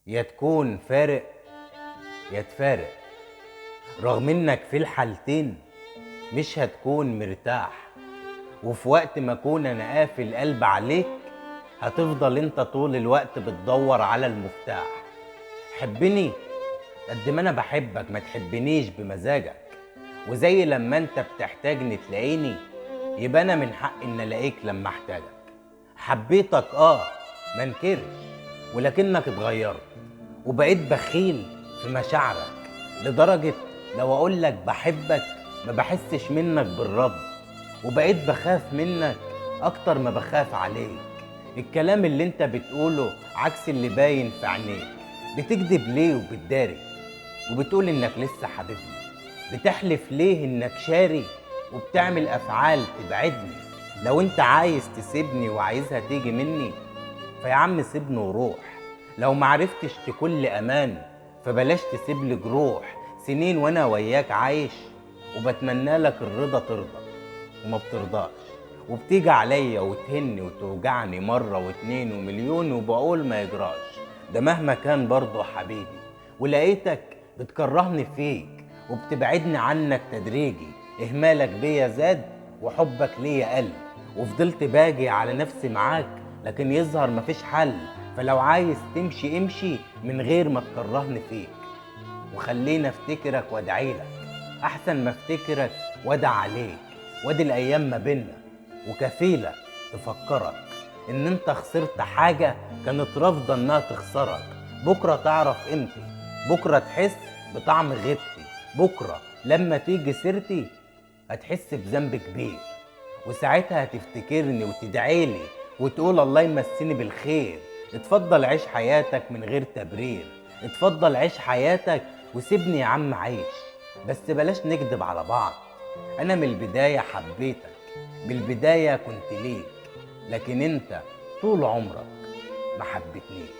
يا تكون فارق يا تفارق، رغم انك في الحالتين مش هتكون مرتاح. وفي وقت ما اكون انا قافل قلب عليك هتفضل انت طول الوقت بتدور على المفتاح. حبني قد ما انا بحبك، ما تحبنيش بمزاجك. وزي لما انت بتحتاجني تلاقيني، يبقى انا من حقي ان الاقيك لما احتاجك. حبيتك ما انكرش، ولكنك اتغيرت وبقيت بخيل في مشاعرك، لدرجة لو اقولك بحبك ما بحسش منك بالرد، وبقيت بخاف منك اكتر ما بخاف عليك. الكلام اللي انت بتقوله عكس اللي باين في عينيك. بتكذب ليه وبتداري وبتقول انك لسه حبيبني؟ بتحلف ليه انك شاري وبتعمل افعال تبعدني؟ لو انت عايز تسيبني وعايزها تيجي مني فيا عم سيبني وروح. لو معرفتش تكون لي امان فبلاش تسيب لي جروح. سنين وانا وياك عايش وبتمنى لك الرضا ترضى وما بترضاش، وبتيجي عليا وتهني وتوجعني مرة واتنين ومليون، وبقول ما يجراش، ده مهما كان برضه حبيبي. ولقيتك بتكرهني فيك وبتبعدني عنك تدريجي. اهمالك بيا زاد وحبك ليا قل، وفضلت باجي على نفسي معاك لكن يظهر مفيش حل. فلو عايز تمشي امشي من غير ما تكرهني فيك، وخلينا افتكرك وادعيلك احسن ما افتكرك وادع عليك. وادي الايام ما بينا وكفيلة تفكرك ان انت خسرت حاجة كانت رافضة انها تخسرك. بكرة تعرف قيمتي، بكرة تحس بطعم غيبتي، بكرة لما تيجي سيرتي هتحس بذنب كبير، وساعتها هتفتكرني وتدعيلي وتقول الله يمسيني بالخير. اتفضل عيش حياتك من غير تبرير، اتفضل عيش حياتك وسيبني يا عم عيش، بس بلاش نكذب على بعض. انا من البداية حبيتك، من البداية كنت ليك، لكن انت طول عمرك ما حبيتنيش.